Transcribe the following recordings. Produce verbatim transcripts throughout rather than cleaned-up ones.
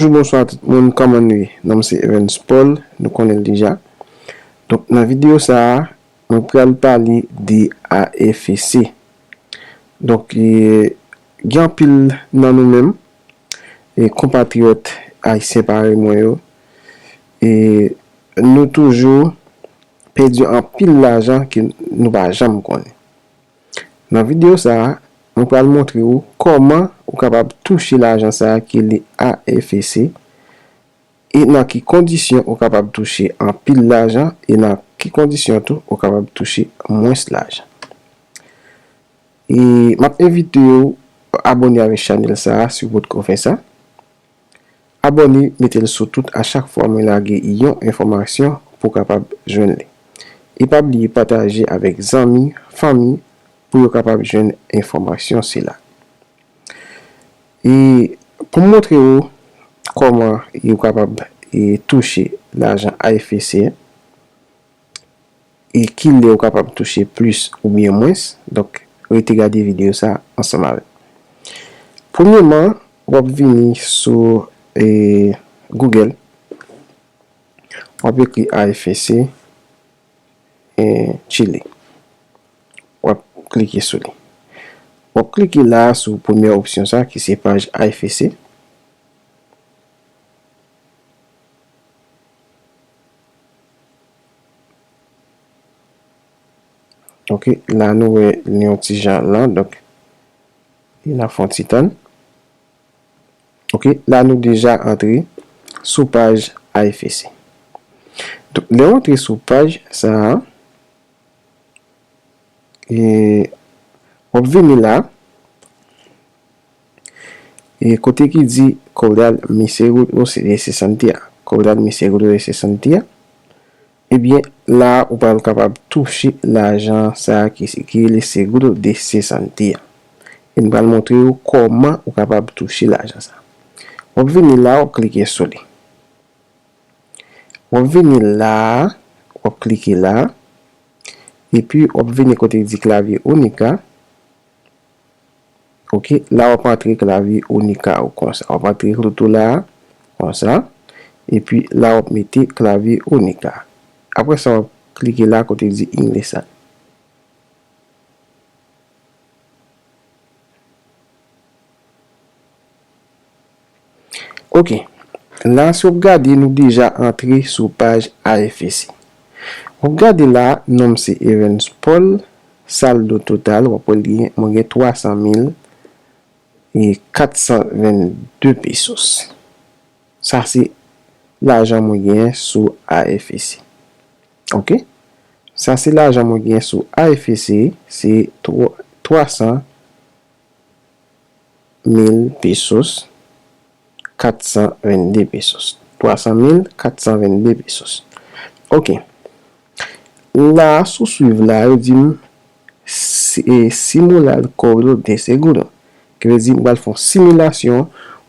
Bonjou, bonswa tout moun, kòman nou ye? Non m se Evans Paul, nou konnen l deja. Donk, nan videyo sa a, mwen pral pale de A F E C. Donk, e, gen anpil nan nou menm, e, konpatriyòt ayisyen parèy mwen yo, e, nou toujou pèdi anpil lajan ke nou pa janm konnen. Nan videyo sa a, mwen pral montre w kòman ou kapab touche lajan sa a ki rele A F E C, e nan ki kondisyon ou kapab touche anpil lajan, e nan ki kondisyon tou ou kapab touche mwens lajan. E m ap envite w abòne avèk chanèl sa a si w potko fè sa. Abòne, mete l sou tout, a chak fwa mwen lage yon enfòmasyon pou w kapab jwenn li. E pa bliye pataje avèk zanmi, fanmi, pou yo kapab jwenn enfòmasyon sila. E pou m montre w kòman yo kapab, e, touche lajan A F E C, e kilè ou kapab touche plis oubyen mwens. Donk, rete gade videyo sa a ansanm avè m. Premyèman, w ap vini sou, e, Google, w ap ekri A F E C, e, Chile. W ap klike sou li. W ap klike la sou premyè opsyon sa ki se paj A F E C. Ok, la nou wè li yon ti jan lan, donk, e n ap fè yon ti tann. Ok, la nou deja antre sou paj A F E C. Donk, lè w antre sou paj sa a, e w ap vini la, e kote ki di Cobrar mi seguro de cesantía. Cobrar mi seguro de cesantía. Ebyen, la a, ou pral kapab touche lajan sa a ki, ki rele seguro de cesantía. E m pral montre w kòman ou kapab touche lajan sa a. W ap vini la, w ap klike sou li. W ap vini la a, w ap klike la a, epi w ap vini kote ki di clave única. Ok, la w ap antre clave única ou konsa. W ap antre kout ou la a, konsa. Epi la w ap mete clave única. Apre sa, w ap klike la kote di inglesa. Ok. La, si w ap gade, nou deja antre sou paj A F E C. W ap gade la, non m se Evans Paul, saldo total, w ap wè li, mwen gen twa san mil e kat san vennde pesos. Sa se lajan mwen genyen sou A F E C. Ok? Sa se lajan mwen genyen sou A F E C, se twa, twa san mil pesos, kat san vennde pesos. Twa san mil kat san vennde pesos. Ok. La, si w swiv la, yo di m, si, e, simular cobro de seguro. Ki vle di, m pral fè yon similasyon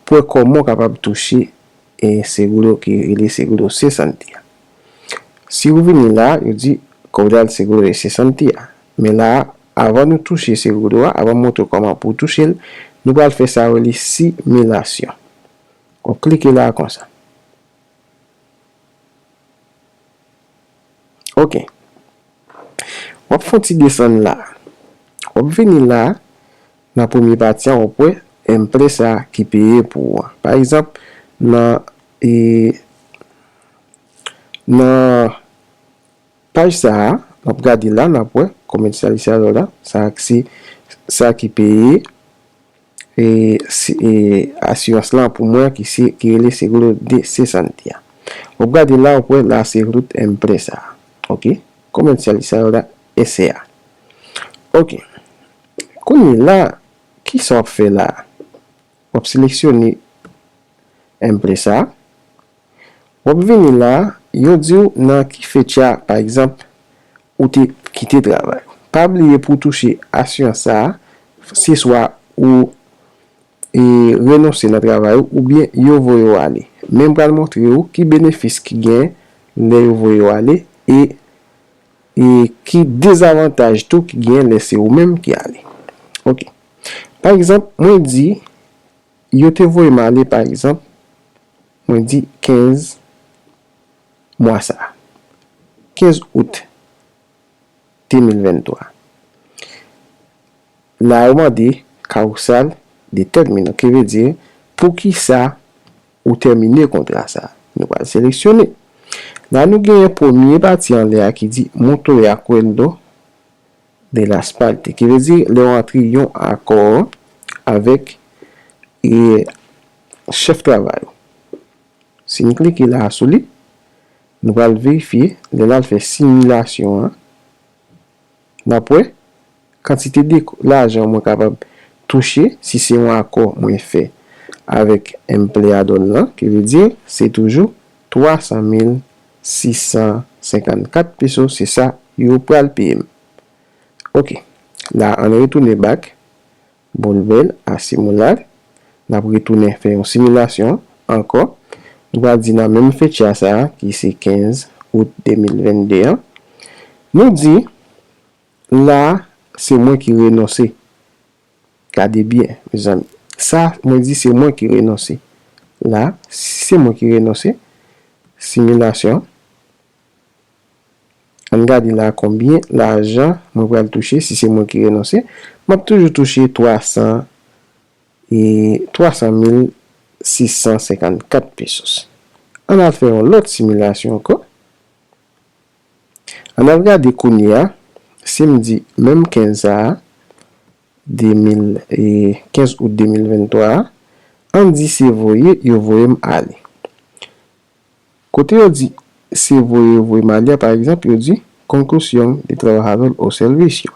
pou wè kòman w kapab touche, e, seguro ki rele seguro cesantía. Si w vini la, yo di, cobrar seguro de cesantía. Men la, avan nou touche seguro a, avan m montre w kòman pou w touche l, nou pral fè sa yo rele similasyon. W ap klike la konsa. Ok. W ap fè yon ti desann la. W ap vini la, nan premye pati a, w ap wè empresa ki peye pou ou an. Pa egzanp, nan, e, nan paj sa a, n ap gade la, n ap wè comercializadora, sa a se sa ki peye, e, si, e, asirans lan pou mwen ki se, ki rele seguro de cesantía. W ap gade la, w ap wè la se root empresa. Ok? Comercializadora S A. Ok. Kounye la, kisa w ap fè la? W ap seleksyone empresa. W ap vini la, yo di w nan ki fecha, pa egzanp, ou te kite travay ou. Pa bliye pou w touche asirans sa a, se swa ou, e, renonse nan travay ou, oubyen yo voye w ale. Men m pral montre w ki benefis ki gen lè yo voye w ale, e, e ki dezavantaj tou ki gen lè se ou menm ki ale. Ok. Pa egzanp, mwen di, yo te voye m ale, pa egzanp, mwen di kenz mwa sa a. Kenz out de mil venntwa. La, yo mande causal determinant, ki vle di poukisa ou tèmine kontra sa a. Nou pral seleksyone. La, nou genyen premye pati anlè a ki di monto de acuerdo de las partes, ki vle di lè w antre yon akò avèk e, chèf travay ou. Si n klike la sou li, nou pral verifye, lè n al fè similasyon an, n ap wè kantite de lajan mwen kapab touche si se yon akò mwen fè avèk empleador lan, ki vle di se toujou twa san mil sis san senkannkat peso, se sa yo pral peye m. Ok, la ann retounen back, volver a simular, n ap retounen fè yon similasyon ankò. Nou pral di nan menm fetya sa a, ki se kenz out de mil vennde an, nou di la, se mwen ki renonse. Gade byen, mezanmi. Sa, mwen di se mwen ki renonse. La, si se mwen ki renonse, similasyon. Ann gade la konbyen lajan mwen pral touche si se mwen ki renonse. M ap toujou touche twa san e twa san mil sis san senkannkat pesos. Ann al fè yon lòt similasyon ankò. Ann al gade kounye a, si m di menm kenz sa a, de mil, e, kenz out de mil venntwa a, ann di se voye yo voye m ale. Kote yo di se voye yo voye m ale a, pa egzanp, yo di conclusión de trabajador o servicio,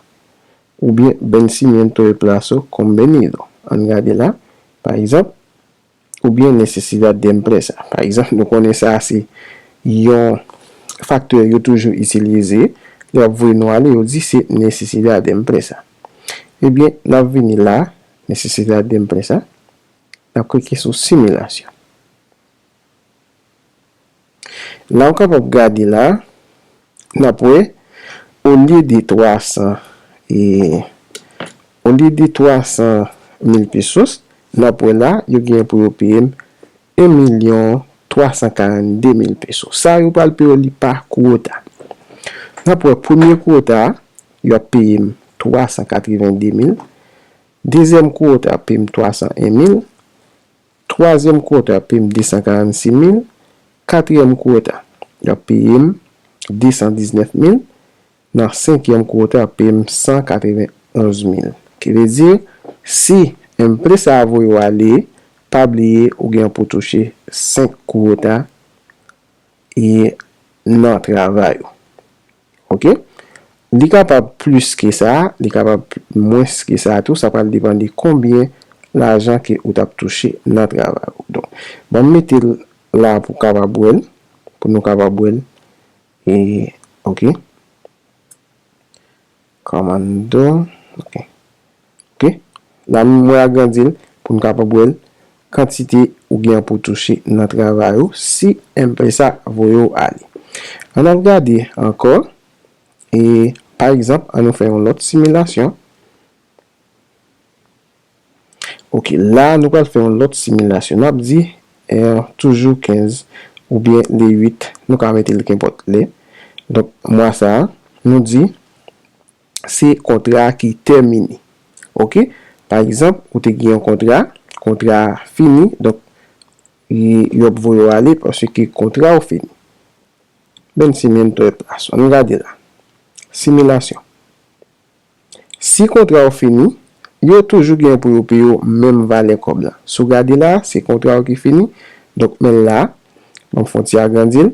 oubyen vencimiento de plazo convenido. Ann gade la, pa egzanp, oubyen necesidad de empresa. Pa egzanp, nou konnen sa se yon faktè yo toujou itilize lè y ap voye nou ale, yo di se necesidad de empresa. Ebyen, n ap vini la, necesidad de empresa, n ap klike sou similasyon. La w kapab gade la, n ap wè, olye de twa san, e, olye de twa san mil pesos, n ap wè la, yo genyen pou yo peye m en milyon twa san karannde mil pesos. Sa yo pral peye w li pa kwota. N ap wè premye kwota a, yo ap peye m twa san katrevenndemil. Dezyèm kwota ap peye m twa san en mil. Twazyèm kwota ap peye m de san karannsis mil. Katriyèm kwota, y ap peye m de san diznèf mil. Nan senkyèm kwota, y ap peye m san katrevenn onz mil. Ki vle di, si empresa a voye w ale, pa bliye ou gen pou touche senk kwota e nan travay ou. Ok? Li kapab plis ke sa, li kapab mwens ke sa tou, sa pral depann de konbyen lajan ke ou t ap touche nan travay ou. Donk, ban m mete l la pou w kapab wè l, pou nou kapab wè l. E, ok. Commando, ok. Ok. La, mwen agrandi l pou n kapab wè l, kantite ou gen pou touche nan travay ou si empresa voye w ale. Ann al gade ankò. E, pa egzanp, ann nou fè yon lòt similasyon. Ok, la, nou pral fè yon lòt similasyon. N ap di, eh, toujou kenz oubyen le uit, nou ka mete l kenpòt lè. Donk, mwa sa a, nou di, se kontra a ki tèmine. Ok? Pa egzanp, ou te gen yon kontra, kontra a fini, donk, y-, yo ap voye w ale paske kontra ou fini. Vencimiento de plazo. Ann gade la. Similasyon. Si kontra ou fini, yo toujou gen pou yo peye w menm valè kòb la. Si w gade la, se kontra ou ki fini. Donk, men la, ban m fè yon ti agrandi l.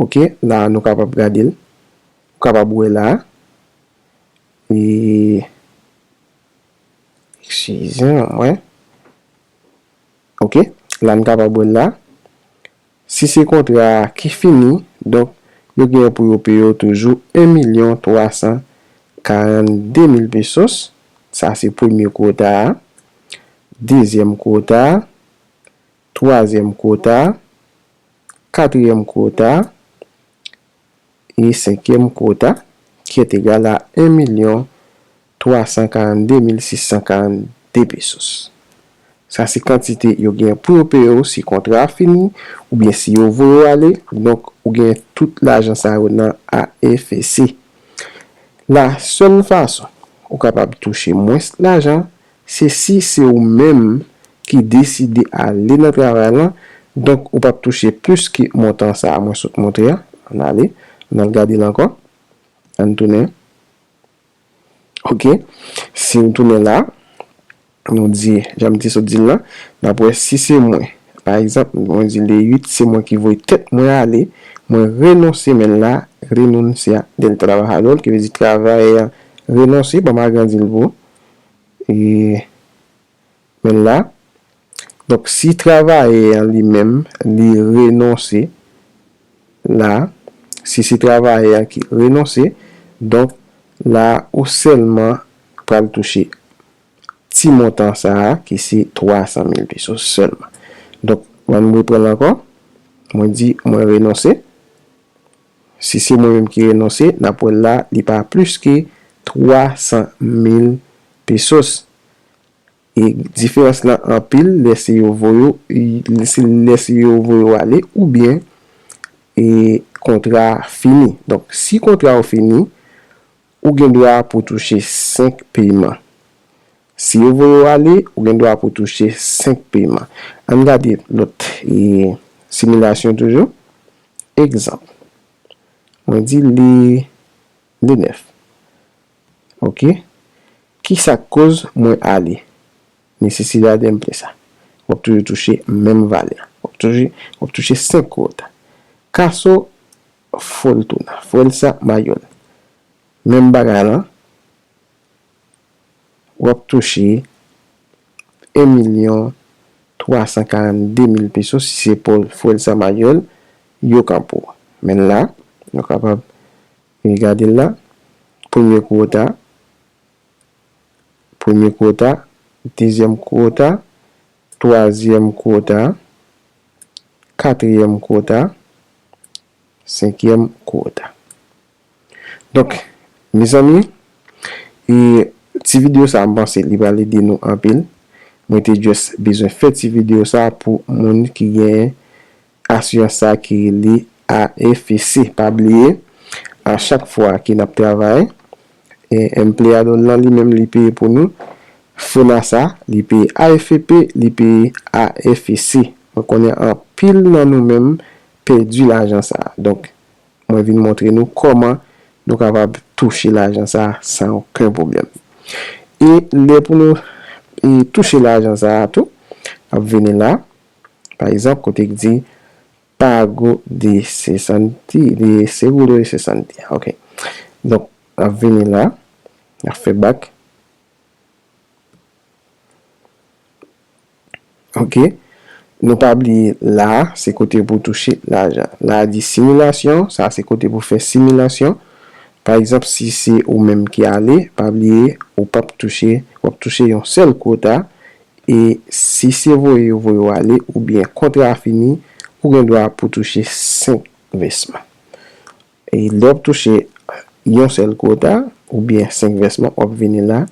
Ok, la, nou kapab gade l. Ou kapab wè la. E, eskize m, wè. Ok, la, n kapab wè l la. Si se kontra a ki fini, donk, yo gen pou yo peye w toujou en milyon twa san karannde mil pesos. Sa se premye kwota a, dezyèm kwota a, twazyèm kwota a, katriyèm kwota a, e senkyèm kwota, ki est égal à un million trois cent quarante-deux mille six cent quarante-deux pesos. Sa se kantite yo gen pou yo peye w si kontra a fini, oubyen si yo voye w ale. Donk, ou gen tout lajan sa yo nan A F C. La sèl fason ou kapab touche mwens lajan, se si se ou menm ki deside ale nan travay lan, donk ou p ap touche plis ke montan sa a mwen sot montre a. Ann ale, ann al gade l ankò. Ann tounen. Ok. Si nou tounen la, nou di, jan m te sot di l lan, n ap wè si se mwen. Pa egzanp, mwen di le uit, se mwen ki voye tèt mwen ale, mwen renonse, men la, renuncia del trabajador, ki vle di travayè a renonse, ban m agrandi l pou ou. E, men la, donk, si travayè an li menm, li renonse, la, si se travayè an ki renonse, donk, la, ou sèlman pral touche ti montan sa a, ki se twa san mil pesos sèlman. Donk, ann reprann ankò. Mwen di, mwen renonse. Si se mwen menm ki renonse, n ap wè la, li pa plis ke twa san mil pesos. E diferans lan anpil, lè se yo voye w, lè se yo voye w ale, oubyen, e, kontra a fini. Donk, si kontra w fini, ou gen dwa pou touche senk peyman. Si yo voye w ale, ou gen dwa pou touche senk peyman. Ann gade lòt, e, similasyon toujou. Egzanp, mwen di le, le nèf. Ok? Kisa k koz mwen ale? Necesidad de empresa. W ap toujou touche menm valè. W ap touche, w ap touche senk kuota. Caso fortuna, fuerza mayor. Menm bagay lan, w ap touche un million trois cent quarante-deux mille pesos si se pou fuerza mayor yo kanpe w. Men la, nou kapab regade l la. Premye kuota, premye kuota, dezyèm kuota, twazyèm kuota, katriyèm kuota, senkyèm kuota. Donk, mezanmi, e, ti videyo sa a, m panse li pral ede nou anpil. Mwen te just bezwen fè ti videyo sa a pou moun ki gen asirans sa a ki rele A F C. Pa bliye, a chak fwa ke n ap travay, e, empleador lan li menm li peye pou nou. FONASA, li peye A F P, li peye A F C. Mwen konnen anpil nan nou menm pèdi lajan sa a. Donk, mwen vin montre nou kòman nou kapab touche lajan sa a san okenn pwoblèm. E lè pou nou, e, touche lajan sa a tou, ap vini la. Pa egzanp, kote k di pago de cesantía, de seguro de cesantía. Ok. Donk, ap vini la, ap fè bak. Ok. Nou pa bliye la, se kote pou touche lajan. La di similasyon, sa se kote pou fè similasyon. Pa egzanp, si se ou menm ki ale, pa bliye, ou p ap touche, w ap touche yon sèl kuota. E si se voye yo voye w ale, oubyen kontra a fini, ou gen dwa pou touche senk vèsman. E lè w ap touche yon sèl kuota, oubyen senk vèsman, w ap vini la.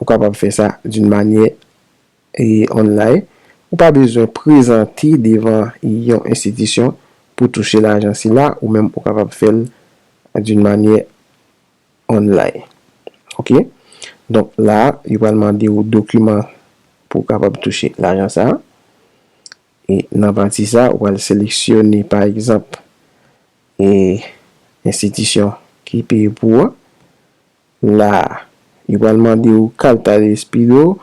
Ou kapab fè sa d'une manière, e, online. Ou pa bezwen prezante devan yon enstitisyon pou touche lajan sila, ou menm ou kapab fè l d'une manière online. Ok? Donk la, yo pral mande w dokiman pou w kapab touche lajan sa a. E nan pati sa, ou pral seleksyone, pa egzanp, e, enstitisyon ki peye pou ou an. La, yo pral mande w carta de despido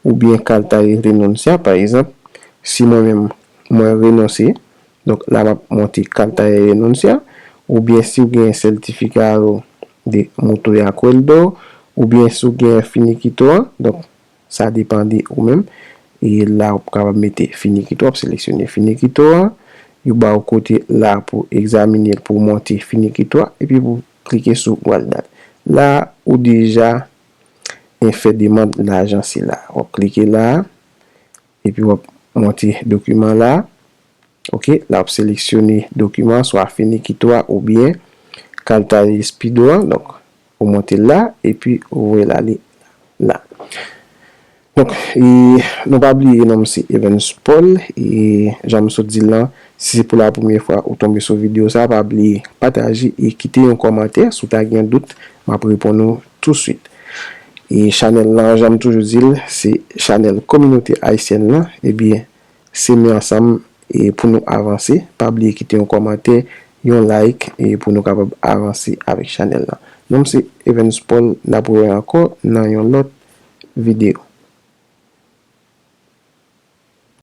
oubyen carta de renuncia. Pa egzanp, si mwen menm, mwen renonse, donk la, m ap monte carta de renuncia, oubyen si w gen certificado de mutuo de acuerdo, oubyen si w gen finiquito an, donk, sa depann de ou menm. E la, ou kapab mete finiquito, w ap seleksyone finiquito an. Yo ba w kote la pou egzamine l, pou w monte finiquito a, epi pou w klike sou guardar. La, ou deja, e, fè demann lajan sila. W ap klike la, epi w ap monte dokiman la. Ok, la w ap seleksyone dokiman, swa finiquito a oubyen carta de despido an. Donk, ou monte l la, epi ou voye l ale la. Donk, e, nou pa bliye non m se Evans Paul, e jan m sot di l lan, si se pou la premyè fwa ou tonbe sou videyo sa, pa bliye pataje e kite yon kòmantè, si w ta gen dout, m ap reponn ou touswit. E chanèl lan, jan m toujou di l, se chanèl kominote ayisyèn lan, ebyen, se men ansanm e pou nou avanse, pa bliye kite yon kòmantè, yon like, e pou nou kapab avanse avèk chanèl lan. Non m se Evans Paul, n ap wè ankò nan yon lòt videyo.